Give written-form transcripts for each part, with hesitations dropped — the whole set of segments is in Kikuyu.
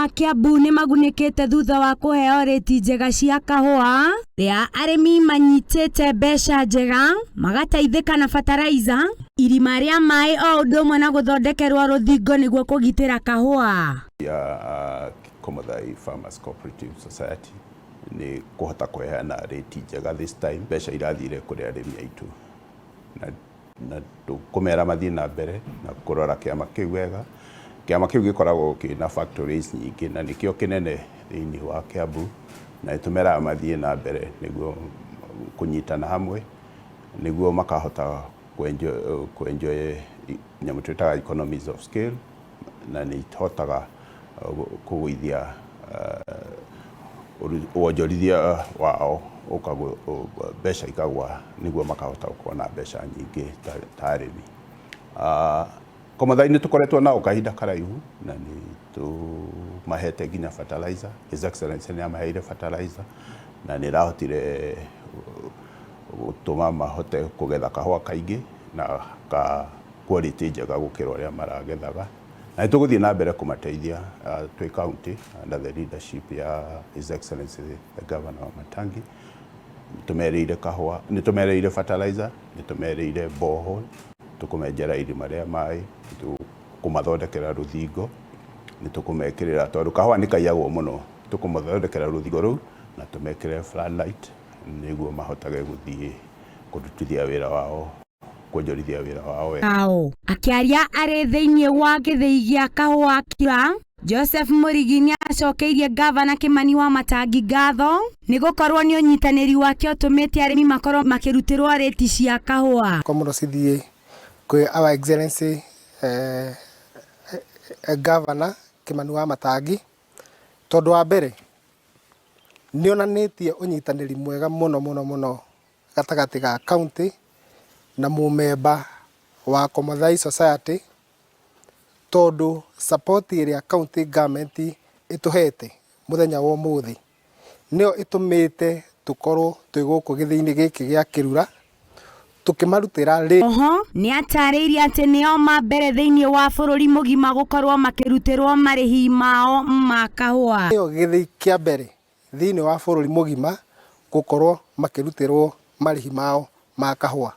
a Kiambu nĩ magunĩkĩte thutha wa kũheo rĩti njega cia kahũa rĩa arĩmi manyitĩte mbeca njega magateithĩka na bataraiza, irima rĩa maĩ o ũndũ ũmwe na gũthondekerwo rũthingo nĩguo kũgitĩra kahũa. Ya Komothai Farmers Cooperative Society nĩ kũhota kũheana rĩti njega this time, mbeca irathire kũrĩ arĩmi aitũ na tũkũmera mathiĩ na mbere na kũrora kĩama kĩu wega. Kĩama kĩu gĩkoragwo kĩna factories nyingĩ na nĩkĩo kĩnene thĩinĩ wa Kiambu, na nĩtũmeraga mathiĩ na mbere nĩguo kũnyitana hamwe nĩguo makahota kũ-enjoy nyamũ twĩtaga economies of scale, na nĩ ihotaga kũgũithia wonjorithia wao, mbeca ikagwa nĩguo makahota gũkorwo na mbeca nyingĩ ta arĩmi. Komothai nĩ tũkoretwo nao kahinda karaihu na nĩ tũmahete nginya fertilizer. His Excellency nĩ amaheire fertilizer na nĩ ĩrahotire gũtũma mahote kũgetha kahũa kaingĩ na ka quality njega gũkĩra ũrĩa maragethaga, na nĩ tũgũthiĩ na mbere kũmateithia twĩ county under the leadership ya His Excellency the Governor wa Matangi. Nĩ tũmerĩire kahũa, nĩ tũmerĩire fertilizer, nĩ tũmerĩire borehole, tũkũmenjera irima rĩa maĩ, tũkũmathondekera rũthingo, nĩ tũkũmekĩrĩra tondũ kahũa nĩ kaiyagwo mũno, tũkũmathondekera rũthingo rũu na tũmekĩre floodlight nĩguo mahotage gũthiĩ kũrutithia wĩra wao, kuonjorithia wĩra wao wega. Ao. Akĩaria arĩ thĩinĩ wa gĩthĩi gĩa kahũa kira, Joseph Mũrigi nĩ acokeirie ngavana Kimani wa Matangi ngatho nĩ gũkorwo nĩ ũnyitanĩri wake ũtũmĩte arĩmi makorwo makĩrutĩrwo rĩti cia kahũa. Kwa mũno cithiĩ kwĩ Our Excellency Governor Kimani wa Matangi, tondũ wa mbere nĩ onanĩtie ũnyitanĩri mwega mũno mũno mũno gatagatĩ ga county na mũmemba wa Komothai Society, tondũ support ĩrĩa county government ĩtũhete mũthenya wa ũmũthĩ nĩyo ĩtũmĩte tũkorwo twĩ gũkũ gĩthĩi-inĩ gĩkĩ gĩa Kĩrura tũkĩmarutĩra rĩ. Oho nĩ atarĩirie atĩ nĩo ma mbere thĩinĩ wa bũrũri mũgima gũkorwo makĩrutĩrwo marĩhi mao ma kahũa. Nĩyo gĩthĩi kĩa mbere thĩinĩ wa bũrũri mũgima gũkorwo makĩrutĩrwo marĩhi mao ma kahũa.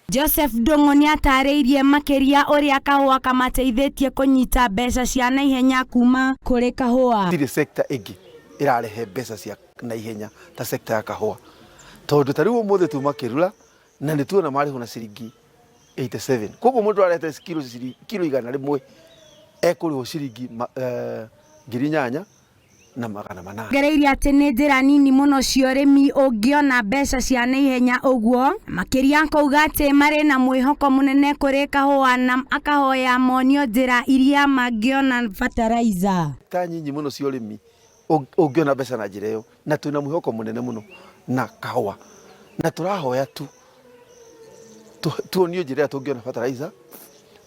Joseph Ndung'u nĩ atarĩirie makĩria ũrĩa kahũa kamateithĩtie kũnyita mbeca cia naihenya kuma kũrĩ kahũa. Gũtirĩ sector ĩngĩ ĩrarehe mbeca cia naihenya ta sector ya kahũa, tondũ ta rĩu ũmũthĩ tuma Kĩrura na nĩ tuona marĩhwo na ciringi 87, koguo mũndũ arehete kiro 100 ekũrĩhwo ciringi 8,800. Ongereire atĩ nĩ njĩra nini mũno cia ũrĩmi ũngĩona mbeca cia naihenya ũguo, makĩria akauga atĩ marĩ na mwĩhoko mũnene kũrĩ kahũa na akahoya monio njĩra iria mangĩona bataraiza. Ta nyinyi mũno cia ũrĩmi ũngĩona mbeca na njĩra ĩyo, na twĩna mwĩhoko mũnene mũno na kahũa, na tũrahoya tu tuonio njĩra ĩrĩa tũngĩona fertilizer,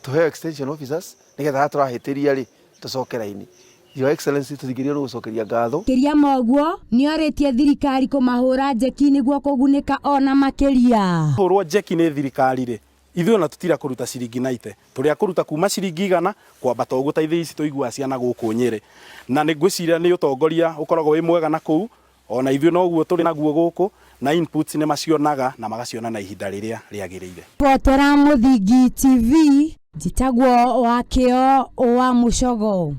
tũheo extension officers nĩgetha harĩa tũrahĩtĩria rĩ tũcoke raini. Your Excellency, tũtingĩrigwo nĩ gũcokeria ngatho. Makĩria ma ũguo, nĩ orĩtie thirikari kũmahũra njeki nĩguo kũgunĩka ona makĩria. Hũrwo njeki nĩ thirikari rĩ, ithuĩ ona tũtira kũruta ciringi 90, tũrĩ a kũruta kuma ciringi 100 kwambata ũguo ta ithĩi ici tũiguaga cia na gũkũ Nyĩrĩ. Na nĩ ngwĩciria nĩ ũtongoria ũkoragwo wĩ mwega na kũu, ona ithuĩ noguo tũrĩ naguo gũkũ, na inputs nĩ macionaga na magaciona na ihinda rĩrĩa rĩagĩrĩire. Potera Mũthingi TV, njĩtagwo Wakĩo wa Mũcogo.